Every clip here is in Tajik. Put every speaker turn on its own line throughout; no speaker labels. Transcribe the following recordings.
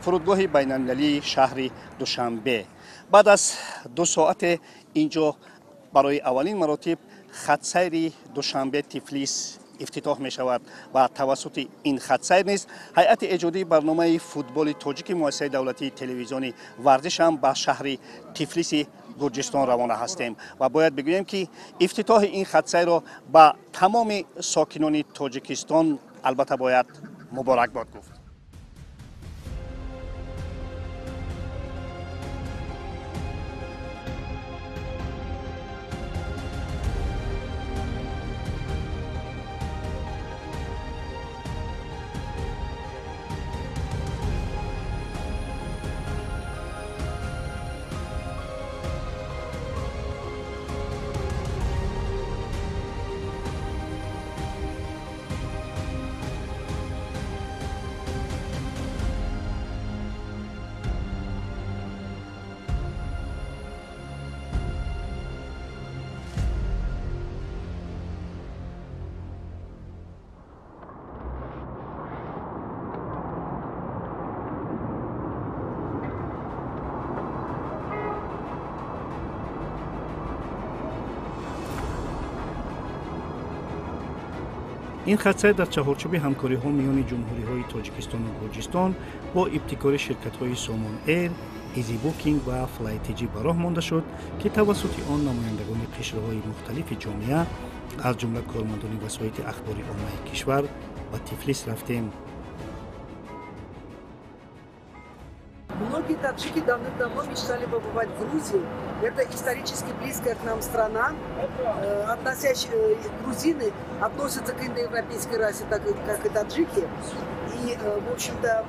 Фурудгоҳи байналмилалии шаҳри Душанбе. Баъд аз 2 соате инҷо барои аввалин маротиб хатсайри Душанбе Тифлис ифтитоҳ мешавад ва тавассути ин хатсайр низ ҳайати эҷодии барномаи футболи тоҷики муассисаи давлатии телевизиони варзиш ҳам ба шаҳри Тифлиси Гурҷистон равона ҳастем ва бояд бигӯем, ки ифтитоҳи ин хатсайрро ба тамоми сокинони Тоҷикистон албатта бояд муборакбод гуфт. Ин хатсайр дар чаҳорчӯби ҳамкориҳо миёни ҷумҳуриҳои Тоҷикистону Гурҷистон бо ибтикори ширкатҳои Сомон Эйр, Изи Букинг ва Флайтиҷи ба роҳ монда шуд, ки тавассути он намояндагони қишрҳои мухталифи ҷомеа, аз ҷумла кормандони васоити ахбори оммаи кишвар, ба Тифлис рафтем.
Многие таджики давным-давно мечтали побывать в Грузии. Это исторически близкая к нам страна. Грузины относятся к индоевропейской расе, так как и таджики. И, в общем-то,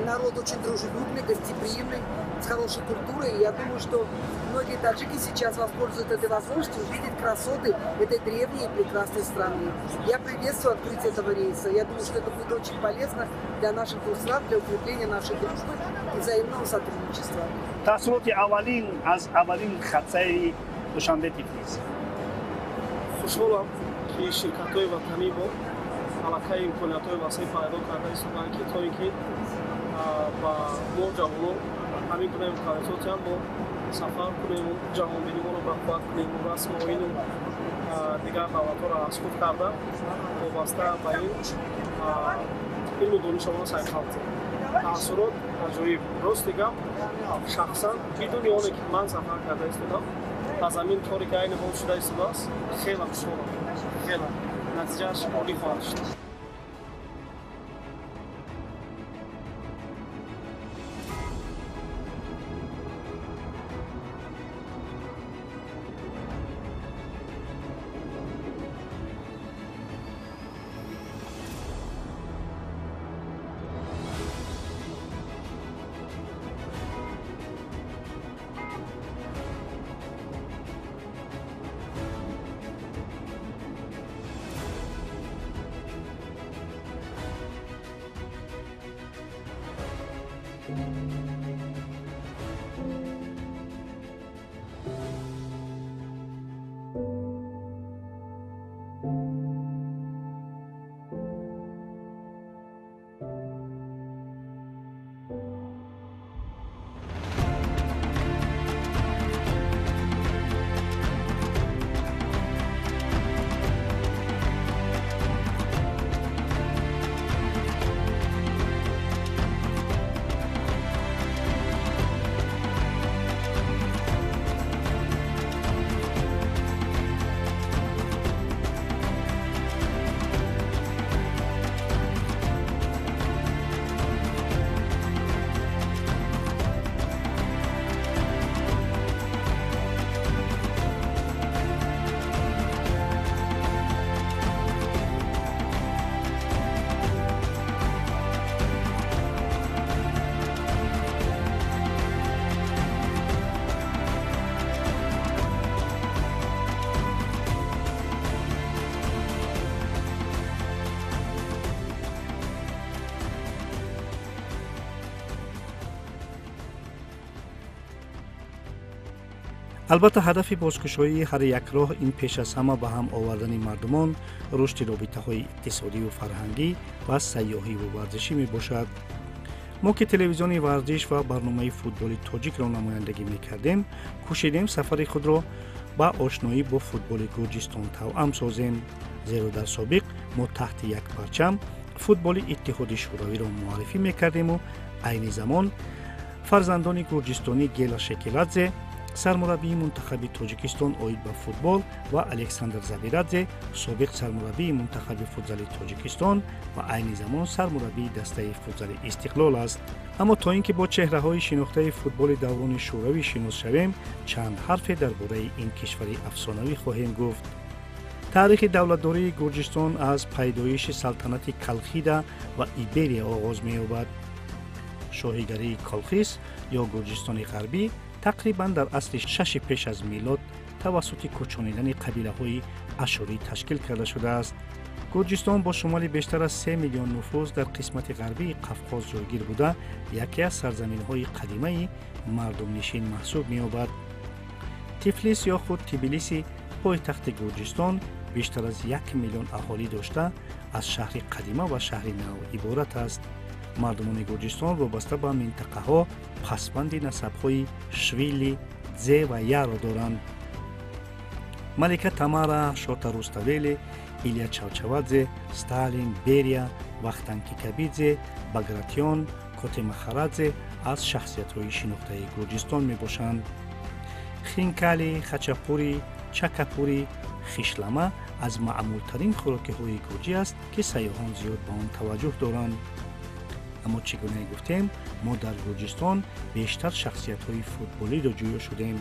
народ очень дружелюбный, гостеприимный, с хорошей культурой. И я думаю, что многие таджики сейчас воспользуются этой возможностью увидеть красоты этой древней и прекрасной страны. Я приветствую открытие этого рейса. Я думаю, что это будет очень полезно для наших двух стран, для укрепления нашей дружбы и взаимного сотрудничества.
Таассуроти аввалин аз аввалин хатсайри Душанбе Тифлис.
Хушҳолам, ки ширкатҳои ватанӣ мо аллакай имкониятҳои васеъ пайдо карда истоданд, ки то ин ки ба мо ҷавонон ҳамин гуна имкониятҳоам мо сафар кунему, ҷаҳонбинимонро бақувват кунему, расму оину дигар давлатҳоро аз худ карда, вобаста ба ин илму донишамонро сайқал диҳем. Таассурот аҷоиб. Рости гап, шахсан бидуни оне ки ман сафар карда истодам, аз ҳамин коре ки айни ҳол шуда истодааст, хеле хушҳолам, хеле натиҷааш олӣ хоҳад шуд.
Албатта, ҳадафи бозкушоии ҳар як роҳ ин пеш аз ҳама ба ҳам овардани мардумон, рушди робитаҳои иқтисодиву фарҳангӣ ва сайёҳиву варзишӣ мебошад. Мо ки телевизиони варзиш ва барномаи футболи тоҷикро намояндагӣ мекардем, кӯшидем сафари худро ба ошноӣ бо футболи Гурҷистон тавъам созем, зеро дар собиқ мо таҳти як парчам футболи Иттиҳоди Шӯравиро муаррифӣ мекардему айни замон фарзандони гурҷистонӣ Гела Шекиладзе, сармураббии мунтахаби Тоҷикистон оид ба футбол, ва Александр Забирадзе, собиқ сармураббии мунтахаби футзали Тоҷикистон ва айни замон сармураббии дастаи футзали Истиқлол аст. Аммо то ин ки бо чеҳраҳои шинохтаи футболи даврони шӯравӣ шинос шавем, чанд ҳарфе дар бораи ин кишвари афсонавӣ хоҳем гуфт. Таърихи давлатдории Гурҷистон аз пайдоиши салтанати Калхида ва Иберия оғоз меёбад. Шоҳигарии Колхис ё Гурҷистони Ғарбӣ тақрибан дар асри шаши пеш аз милод тавассути кӯчонидани қабилаҳои ашурӣ ташкил карда шудааст. Гурҷистон бо шумоли бештар аз 3 миллион нуфуз дар қисмати ғарбии Қавқоз ҷойгир буда, яке аз сарзаминҳои қадимаи мардумнишин маҳсуб меёбад. Тифлис ё худ Тбилиси, пойтахти Гурҷистон, бештар аз 1 миллион аҳолӣ дошта, аз шаҳри қадима ва шаҳри нав иборат аст. Мардумони Гурҷистон вобаста ба минтақаҳо пасванди насабҳои Швили, Дзе ва Яро доранд. Малика Тамара, Шота Руставели, Илия Чавчавадзе, Сталин, Берия, Вахтанг Кикабидзе, Багратион, Коте Махарадзе аз шахсиятҳои шинохтаи Гурҷистон мебошанд. Хинкали, хачапури, чакапури, хишлама аз маъмултарин хӯрокиҳои гурҷӣ аст, ки сайёҳон зиёд ба он таваҷҷӯҳ доранд. Аммо чӣ гунае гуфтем, мо дар Гурҷистон бештар шахсиятҳои футболиро ҷӯё шудем.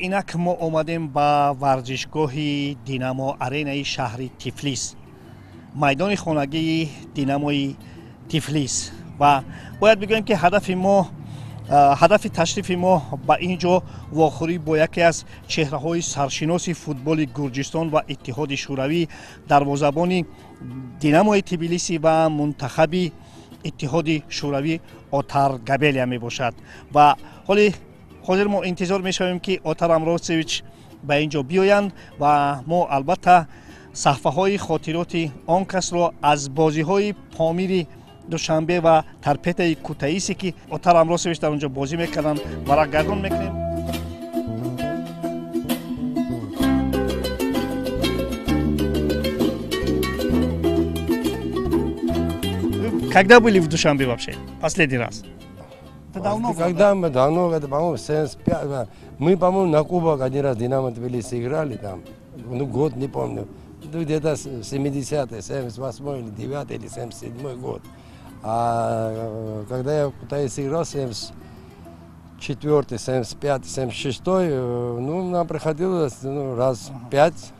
Инак мо омадем ба варзишгоҳи Динамо Аренаи шаҳри Тифлис, майдони хонагии Динамои Тифлис, ва бояд бигӯем, ки ҳадафи ташрифи мо ба ин ҷо вохӯрӣ бо яке аз чеҳраҳои саршиноси футболи Гурҷистон ва Иттиҳоди Шӯравӣ, дарвозабони Динамои Тбилиси ва мунтахаби Иттиҳоди Шӯравӣ Отар Габелия мебошад. Ва ҳоли ҳозир мо интизор мешавем, ки Отар Амросевич ба ин ҷо биёянд ва мо албатта саҳфаҳои хотироти он касро аз бозиҳои Помири Душанбе ва Торпедаи Кутаисе, ки Отар Амросевич дар он ҷо бозӣ мекарданд, варақгардон мекунем. Когда были в Душанбе вообще? Последний раз? Это давно было,
Когда
да?
Мы давно, это, по-моему, 75, мы, по-моему, на кубок один раз Динамо Тбилиси играли там, ну, год не помню, ну, где-то 70-й, 78-й или 9-й или 77-й год. А когда я в Кутаиси играл, 74-й, 75-й, 76-й, ну, нам приходилось, ну, раз пять,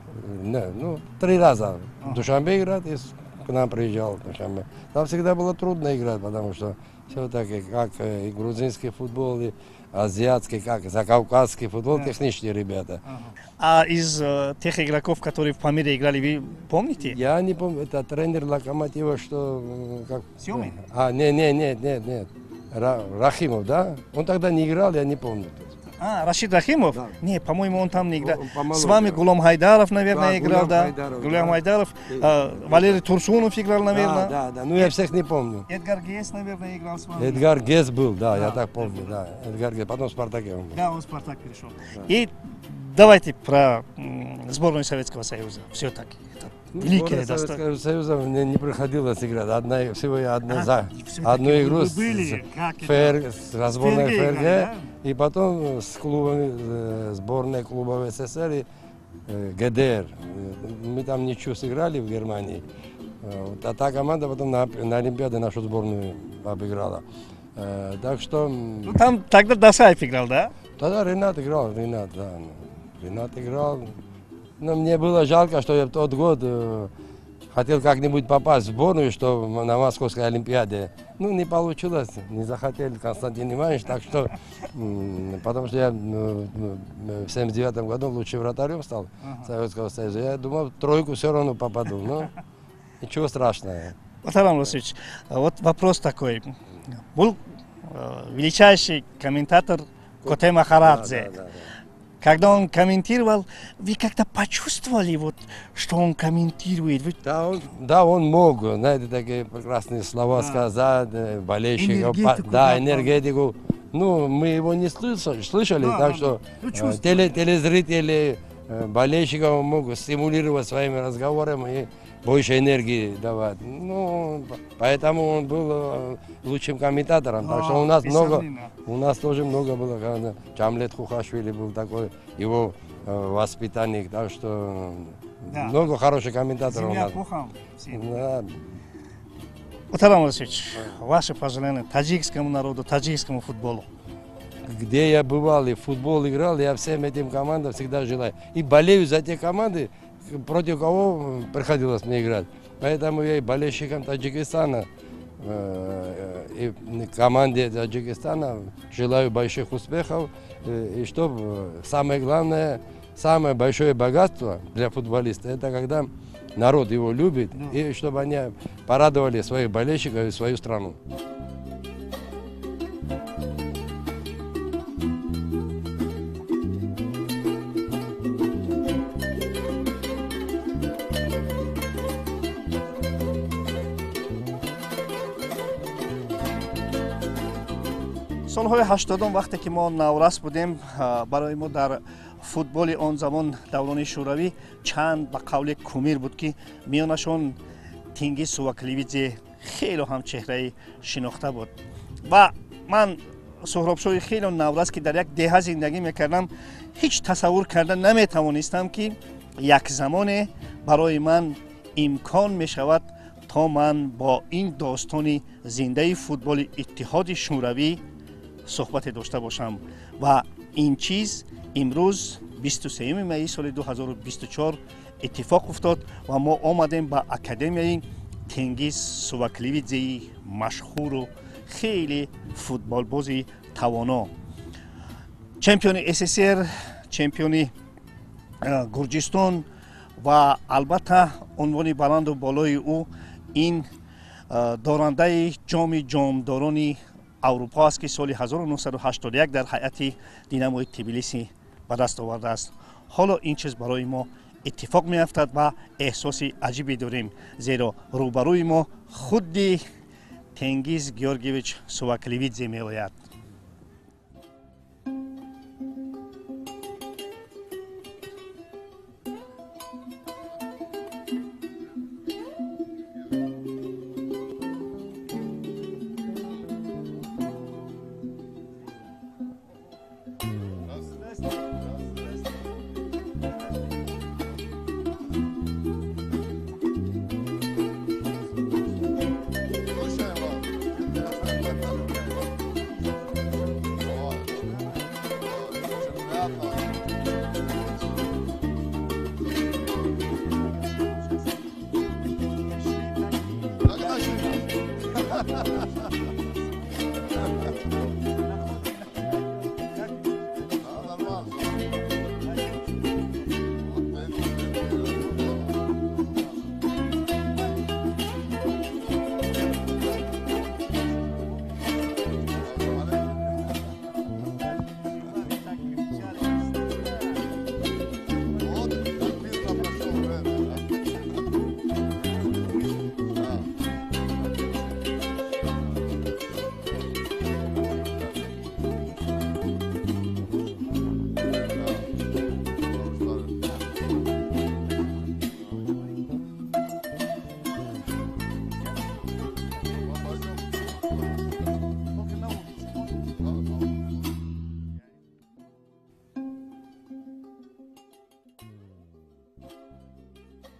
не, ну, три раза в Душанбе играть, и к нам приезжал в Душанбе. Там всегда было трудно играть, потому что все-таки как и грузинский футбол, и азиатский, как закавказский футбол, техничные ребята.
А из тех игроков, которые в Памире играли, вы помните?
Я не помню, это тренер Локомотива, что... Как...
Семин?
А, не, не, нет, нет, нет. Рахимов, да? Он тогда не играл, я не помню.
А, Рашид Рахимов?
Да.
Не, по-моему, он там не играл.
Он
С вами Гулом Хайдаров, наверное,
да,
играл,
Гулям
да?
Хайдаров,
Гулям
да.
Хайдаров. Валерий Турсунов играл, наверное.
Да, да, да. Ну, я всех не помню.
Эдгар Гес, наверное, играл с вами.
Эдгар Гес был, да, я так помню, да. Эдгар Гес, потом в Спартаке он был.
Да, он в Спартак перешел. Да. И давайте про сборную Советского Союза. Все-таки. Это великая
Советского Союза мне не приходилось играть. Одна, всего я одна, за, одну игру с,
были,
с сборной ФРГ, да? И потом с клубами, сборной клубов СССР и ГДР. Мы там ничего сыграли в Германии. Вот, а та команда потом на Олимпиаде нашу сборную обыграла. Так что...
Ну, там тогда Дасаев играл, да?
Тогда Ренат играл, Ренат, да. Ренат играл. Но мне было жалко, что я в тот год хотел как-нибудь попасть в сборную, что на Московской Олимпиаде. Ну, не получилось, не захотели Константин Иванович, так что, потому что я в 79 году лучшим вратарем стал Советского Союза. Я думал, в тройку все равно попаду, но ничего страшного.
Отар Амросович, вот вопрос такой. Был величайший комментатор Коте Махарадзе. Да, да, да, да. Когда он комментировал, вы как-то почувствовали, вот, что он комментирует? Вы...
Да, он мог, знаете, такие прекрасные слова сказать, болельщиков,
Энергетику,
да, энергетику. Ну, мы его не слышали,
Да,
так
да,
что
Ну, чувствовали.
телезрители, болельщиков могут стимулировать своими разговорами и больше энергии давать. Ну, поэтому он был лучшим комментатором. Так что у нас
без
много,
сомнения.
у нас тоже много было, когда Джамлет Хухашвили был такой, его воспитанник, так что много хороших комментаторов у
Земля
нас.
пухом всем.
Да.
Муҳтарам Васильевич, ваше пожелание таджикскому народу, таджикскому футболу.
Где я бывал и в футбол играл, я всем этим командам всегда желаю. И болею за те команды, против кого приходилось мне играть. Поэтому я и болельщикам Таджикистана, и команде Таджикистана желаю больших успехов. И чтобы самое главное, самое большое богатство для футболиста, это когда народ его любит, и чтобы они порадовали своих болельщиков и свою страну.
Солҳои 80-ум, вақте ки мо наврас будем, барои мо дар футболи он замон, даврони шӯравӣ, чанд ба қавли кумир буд, ки миёнашон Тенгиз Сувакливидзе хело ҳам чеҳраи шинохта буд. Ва ман, Суҳробшоҳи хело наврас, ки дар як деҳа зиндагӣ мекардам, ҳеҷ тасаввур карда наметавонистам, ки як замоне барои ман имкон мешавад, то ман бо ин достони зиндаи футболи Иттиҳоди Шӯравӣ суҳбате дошта бошам. Ва ин чиз имрӯз, 23 майи соли 2024, иттифоқ уфтод ва мо омадем ба академияи Тенгиз Сувакливидзеи машҳуру хеле футболбози тавоно, чемпиони СССР, чемпиони Гурҷистон ва албатта унвони баланду болои ӯ ин дорандаи ҷоми ҷомдорони Аврупо аст, ки соли 1981 дар ҳайати Динамои Тбилиси ба даст овардааст. Ҳоло ин чиз барои мо иттифоқ меафтад ва эҳсоси аҷибе дорем, зеро рӯбарӯи мо худи Тенгиз Георгиевич Сувакливидзе меояд.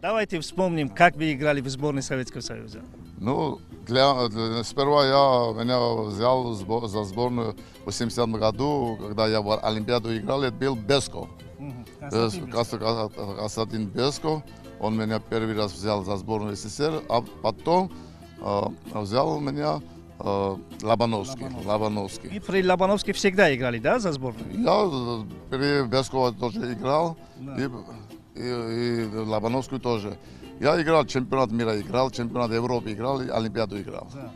Давайте вспомним, как вы играли в сборной Советского Союза.
Ну, сперва меня взял за сборную в 80 году, когда я в Олимпиаду играл, это был Бесков. Константин Бесков, он меня первый раз взял за сборную СССР, а потом взял меня Лобановский. Лобановский.
И при Лобановске всегда играли, да, за сборную?
Я при Бескове тоже играл. Да. И Лобановскую тоже. Я играл чемпионат мира, играл чемпионат Европы, играл, и Олимпиаду играл.
Да.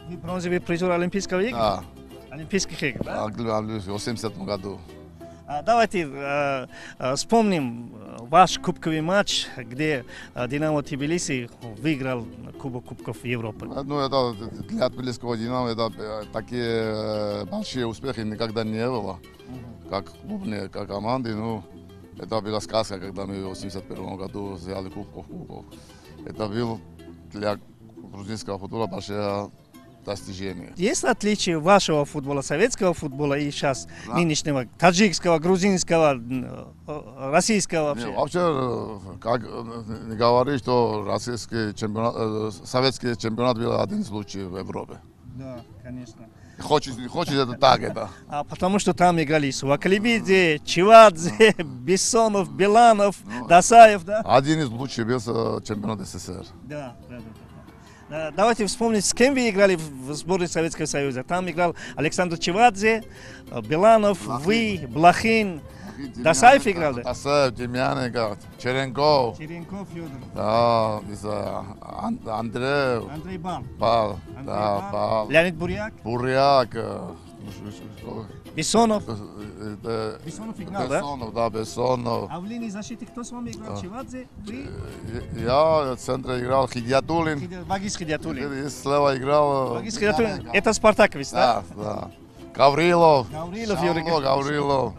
Вы бронзовый призер Олимпийского игр?
Да.
Олимпийских игр, да?
В 80 году.
Давайте вспомним ваш кубковый матч, где «Динамо» Тбилиси выиграл Кубок Кубков Европы.
Ну, это для тбилисского «Динамо» это такие большие успехи никогда не было, как клубные, как команды. Ну, это была сказка, когда мы в 1981 году взяли Кубков Кубков. Это был для грузинского футбола большое достижение.
Есть отличие вашего футбола, советского футбола и сейчас нынешнего, таджикского, грузинского, российского вообще?
Нет, вообще, как не говори, что российский чемпионат, советский чемпионат был один из лучших в Европе.
Да, конечно.
Хочешь, не хочешь, это так это.
А потому что там играли Сувакалибидзе, Чивадзе, Бессонов, Беланов, ну, Дасаев, да?
Один из лучших был чемпионат СССР.
Да. Давайте вспомнить, с кем вы играли в сборной Советского Союза. Там играл Александр Чивадзе, Беланов, Блохин. Вы, Блохин. Дасаев играл, да?
Дасаев, Демьяненко, Черенков.
Черенков, Федор.
Да, Андрей.
Андрей Бал.
Бал, да, Бал.
Леонид Буряк.
Буряк.
Бессонов. Бессонов играл, да?
Бессонов, да, Бессонов.
А в линии защиты кто с вами играл? Чивадзе, вы?
Я в центре играл Хидиатуллин.
Вагиз Хидиатуллин.
И слева играл...
Вагиз Хидиатуллин. Это спартаковец, да?
Да, да. Гаврилов.
Гаврилов, Юрий.
Гаврилов.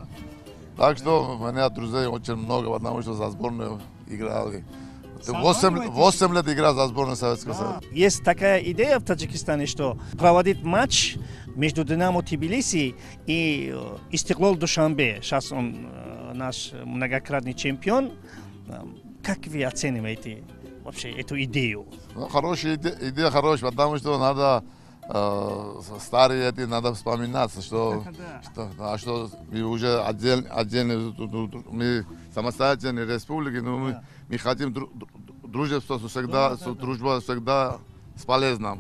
Так что у меня друзей очень много, потому что за сборную играли. 8 лет играл за сборную Советского Союза.
Есть такая идея в Таджикистане, что проводить матч между «Динамо» Тбилиси и «Истиклол» Душанбе. Сейчас он наш многократный чемпион. Как вы оцениваете вообще эту идею?
Ну, хорошая идея, хорошая, потому что надо старые эти надо вспоминать, что, что, что мы уже отдельно, мы самостоятельные республики, но мы хотим дружество всегда, дружба всегда полезна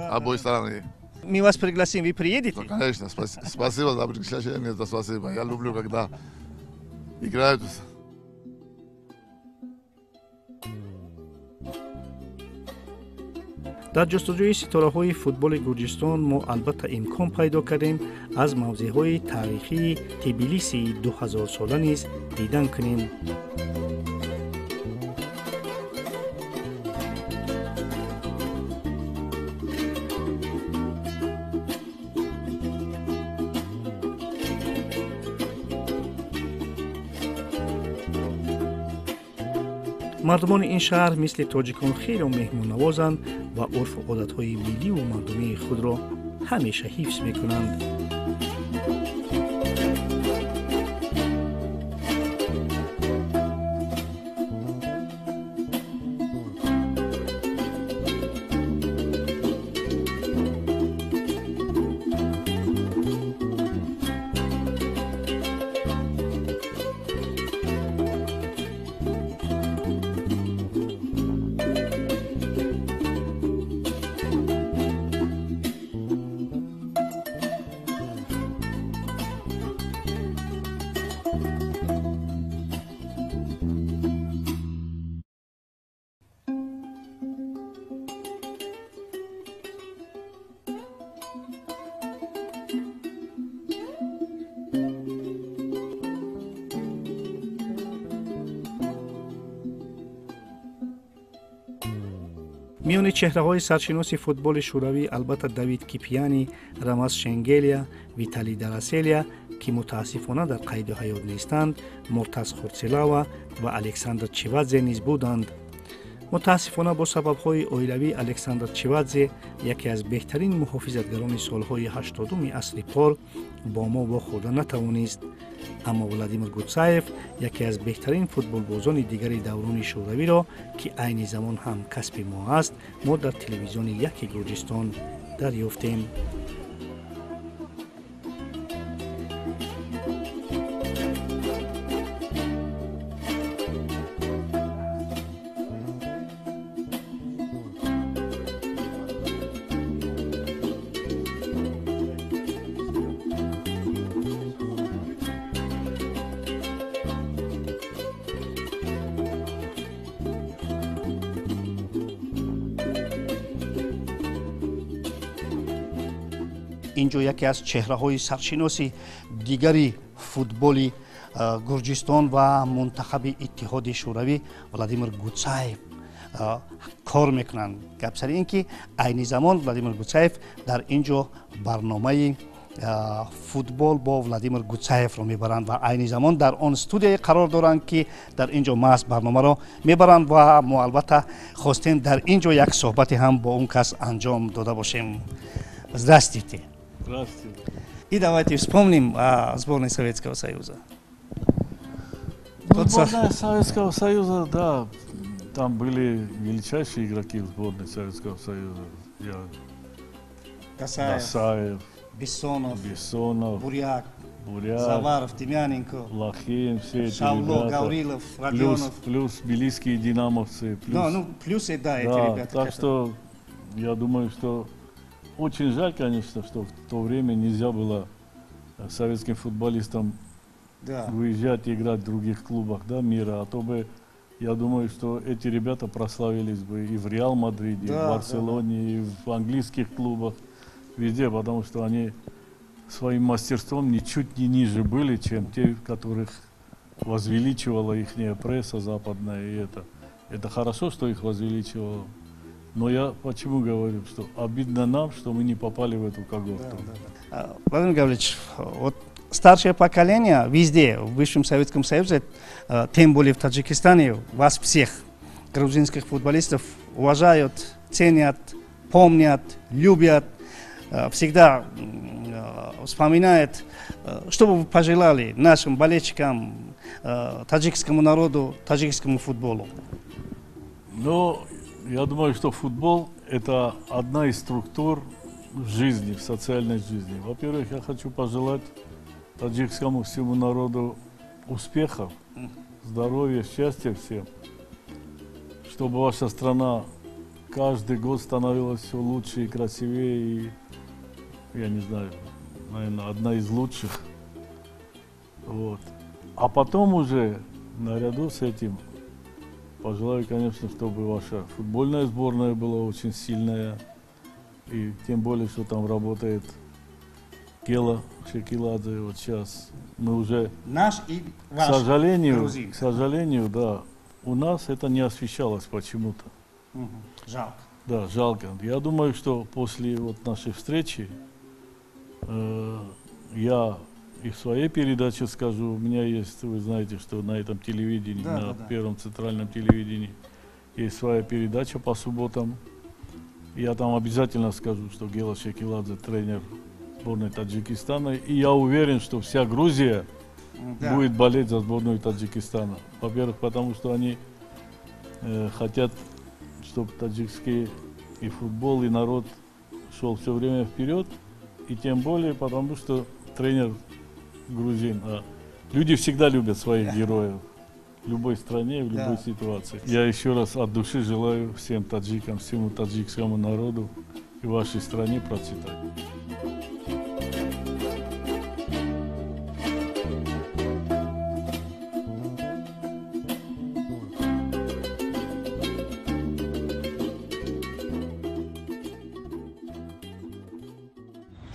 обоей стороны.
Мы вас пригласим, вы приедете?
Ну, конечно, спасибо за приглашение, за спасибо. Я люблю, когда играют.
Дар ҷустуҷӯи ситораҳои футболи Гурҷистон мо албатта имкон пайдо кардем аз мавзеъҳои таърихии Тбилисии 2000-сола низ дидан кунем. Мардумони ин шаҳр мисли тоҷикон хеле меҳмоннавозанд ва урфу одатҳои милливу мардумии худро ҳамеша ҳифз мекунанд. Миёни чеҳраҳои саршиноси футболи шӯравӣ албатта Давид Кипиани, Рамаз Шенгелия, Виталий Дараселия, ки мутаассифона дар қайди ҳаёт нестанд, Муртаз Хурцилава ва Александр Чивадзе низ буданд. Мутаассифона бо сабабҳои оилавӣ Александр Чивадзе, яке аз беҳтарин муҳофизатгарони солҳои 80-уми асри пор, бо мо вохӯрда натавонист. Аммо Владимир Гуцаев, яке аз беҳтарин футболбозони дигари даврони шӯравиро, ки айни замон ҳам касби мо аст, мо дар телевизиони яки Гурҷистон дарёфтем. Инҷо яке аз чеҳраҳои саршиноси дигари футболи Гурҷистон ва мунтахаби Иттиҳоди Шӯравӣ Владимир Гуцаев кор мекунанд. Гап сари ин ки айни замон Владимир Гуцаев дар ин ҷо барномаи футбол бо Владимир Гуцаевро мебаранд ва айни замон дар он студияе қарор доранд, ки дар ин ҷо маҳз барномаро мебаранд ва мо албатта хостем дар ин ҷо як суҳбате ҳам бо он кас анҷом дода бошем. Здравствуйте.
Здравствуйте.
И давайте вспомним о сборной Советского Союза.
Ну, сборная Советского Союза, да, там были величайшие игроки в сборной Советского Союза.
Дасаев,
Дасаев,
Бессонов,
Бессонов,
Буряк,
Буряк,
Заваров, Демьяненко,
Лохин, все эти
Шавло,
ребята.
Гаврилов, Родионов.
Плюс тбилисские динамовцы. Плюс,
да, ну, плюсы, да, эти
да,
ребята.
Так что я думаю, что очень жаль, конечно, что в то время нельзя было советским футболистам выезжать и играть в других клубах, да, мира, а то бы, я думаю, что эти ребята прославились бы и в Реал Мадриде, и в Барселоне, и в английских клубах, везде, потому что они своим мастерством ничуть не ниже были, чем те, которых возвеличивала ихняя пресса западная. И это хорошо, что их возвеличивала. Но я почему говорю, что обидно нам, что мы не попали в эту когорту.
Да, да, да. Владимир Гаврилович, вот старшее поколение везде, в бывшем Советском Союзе, тем более в Таджикистане, вас всех, грузинских футболистов, уважают, ценят, помнят, любят, всегда вспоминают. Что бы вы пожелали нашим болельщикам, таджикскому народу, таджикскому футболу?
Ну, я думаю, что футбол – это одна из структур в жизни, в социальной жизни. Во-первых, я хочу пожелать таджикскому всему народу успехов, здоровья, счастья всем, чтобы ваша страна каждый год становилась все лучше и красивее, и, я не знаю, наверное, одна из лучших. Вот. А потом уже, наряду с этим, пожелаю, конечно, чтобы ваша футбольная сборная была очень сильная, и тем более, что там работает Гела Шекиладзе. Вот сейчас мы уже,
наш и ваш,
к сожалению, да, у нас это не освещалось почему-то.
Угу. Жалко.
Да, жалко. Я думаю, что после вот нашей встречи я и в своей передаче скажу, у меня есть, вы знаете, что на этом телевидении, да, на Первом центральном телевидении есть своя передача по субботам. Я там обязательно скажу, что Гела Шекиладзе тренер сборной Таджикистана. И я уверен, что вся Грузия будет болеть за сборную Таджикистана. Во-первых, потому что они хотят, чтобы таджикский и футбол, и народ шел все время вперед. И тем более, потому что тренер грузин. А люди всегда любят своих героев. В любой стране, в любой ситуации. Я еще раз от души желаю всем таджикам, всему таджикскому народу и вашей стране процветать.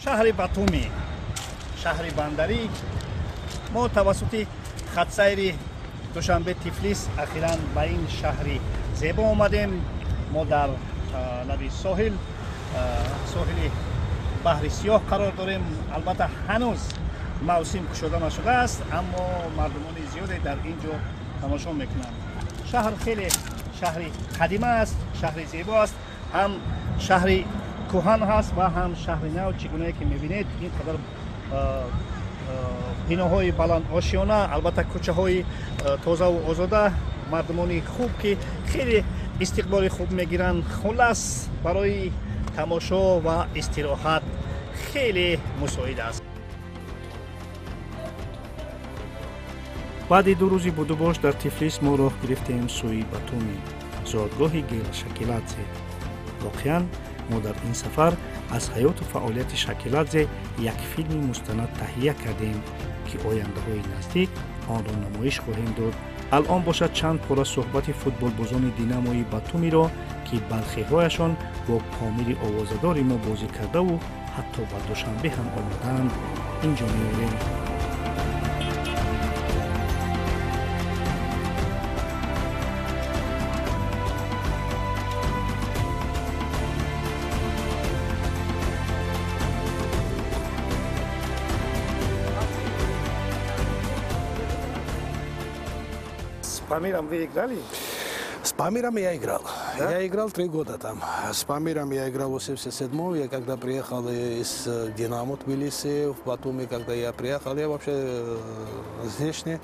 Шаҳри Батуми, шаҳри бандарӣ, мо тавассути хатсайри Душанбе Тифлис ахиран ба ин шаҳри зебо омадем. Мо дар лаби соҳил, соҳили баҳри Сиёҳ қарор дорем. Албатта ҳанӯз мавсим кушода нашудааст, аммо мардумони зиёде дар ин ҷо тамошо мекунанд. Шаҳр хеле шаҳри қадима аст, шаҳри зебо аст, ҳам шаҳри кӯҳан ҳаст ва ҳам шаҳри нав. Чӣ гунае ки мебинед, ин қадар биноҳои баландошёна, албатта кӯчаҳои тозаву озода, мардумони хуб ки хеле истиқболи хуб мегиранд. Хулас, барои тамошо ва истироҳат хеле мусоид аст. Баъди 2 рӯзи будубош дар Тифлис мо роҳ гирифтем сӯи Батуми, зодгоҳи Гела Шакиладзе. Воқеан мо дар ин сафар аз ҳаёту фаъолияти Шакиладзе як филми мустанад таҳия кардем, ки ояндаҳои наздик онро намоиш хоҳем дод. Алон бошад чанд пора суҳбати футболбозони Динамои Батумиро, ки бархеҳояшон бо Помири овозадори мо бозӣ кардаву ҳатто ба Душанбе ҳам омадаанд, ин ҷо меорем. С Памиром вы играли?
С Памиром я играл.
Да?
Я играл 3 года там. С Памиром я играл в 87-м. Я когда приехал из Динамо Тбилиси, в Батуми, когда я приехал, я вообще здешний.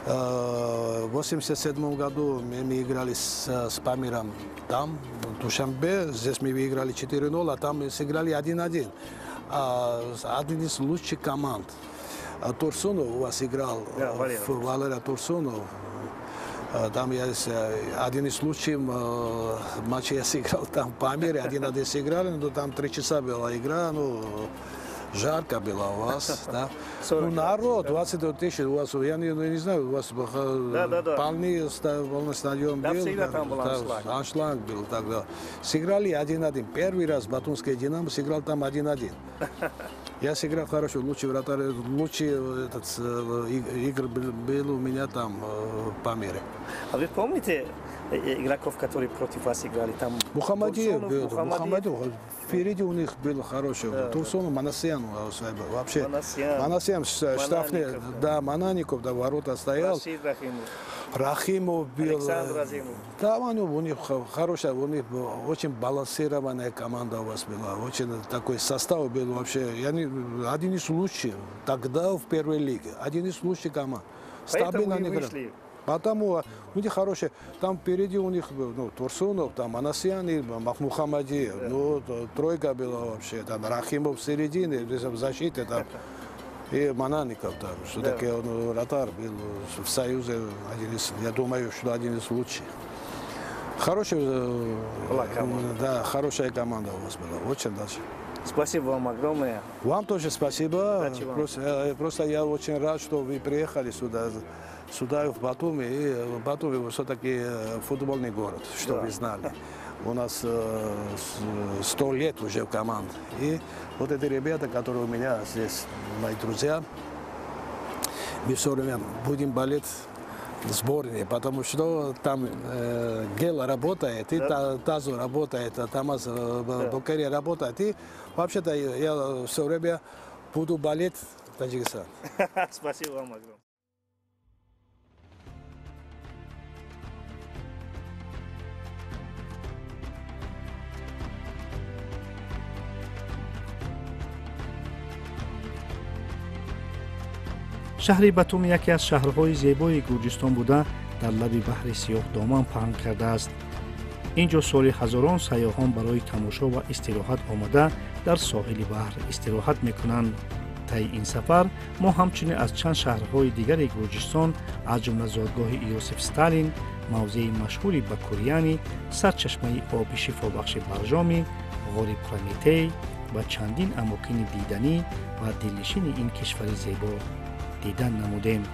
В 87 году мы играли с Памиром там, в Душанбе. Здесь мы выиграли 4-0, а там мы сыграли 1-1. Один из лучших команд. Турсунов у вас играл,
Да, Валера.
Валера Турсунов. Там я один из лучших матчей я сыграл там в Памире, 1-1 сыграли, но там 3 часа была игра, ну, жарко было у вас, да.
40
Ну, народ, 22 тысячи у вас, я не знаю, у вас
Да.
полный стадион
Да,
был.
всегда там был
да,
аншлаг.
Аншлаг был тогда. Сыграли 1-1. Первый раз Батумская «Динамо» сыграл там 1-1. Я сыграл хорошо, лучший вратарь, лучший этот, игр был у меня там в Памире.
А вы помните игроков, которые против вас играли? Там
Мухаммадиев
Турсунов,
был,
Мухаммадиев.
Мухаммадиев. Впереди у них был хороший.
Да,
Турсунов, Манасян вообще.
Манасян.
Манасян штрафные,
Манаников,
да, Манаников, да, ворота стоял.
Рашид Рахимов.
Рахимов был.
Александр Азимов.
Да, у них хорошая, у них очень балансированная команда у вас была. Очень такой состав был вообще. Я не, один из лучших тогда в первой лиге. Один из лучших команд.
Поэтому
Стабильно
и
они играли.
вышли.
Потому у них хорошие, там впереди у них, ну, Турсунов, там Манасян и Мухаммадиев.
Да.
Ну, тройка была вообще, там Рахимов в середине, в защите там. И Манаников там, все-таки он вратарь был в Союзе, один из, я думаю, что один из лучших. Хорошая,
Была команда.
Да, хорошая команда у вас была, очень даже.
Спасибо вам огромное.
Вам тоже спасибо.
Удачи вам.
Просто я очень рад, что вы приехали сюда, в Батуми. И Батуми все-таки футбольный город, чтобы вы знали. У нас 100 лет уже в команде. И вот эти ребята, которые у меня здесь, мои друзья, мы все время будем болеть в сборной, потому что там Гела работает, и Тазу работает, Тамаз Бокерия работает. И вообще-то я все время буду болеть Таджикистан.
Спасибо вам огромное. Шаҳри Батум яке аз шаҳрҳои зебои Гурҷистон буда, дар лаби баҳри Сиёҳ доман паҳн кардааст. Ин ҷо соли ҳазорон сайёҳон барои тамошо ва истироҳат омада дар соҳили баҳр истироҳат мекунанд. Таи ин сафар мо ҳамчунин аз чанд шаҳрҳои дигари Гурҷистон, аз ҷумла зодгоҳи Иосиф Сталин, мавзеи машҳури Бакурияни, сарчашмаи оби шифобахши Баржоми, ғори Прометей ва чандин амокини диданӣ ва дилнишини ин кишвари зебо дидан намудем.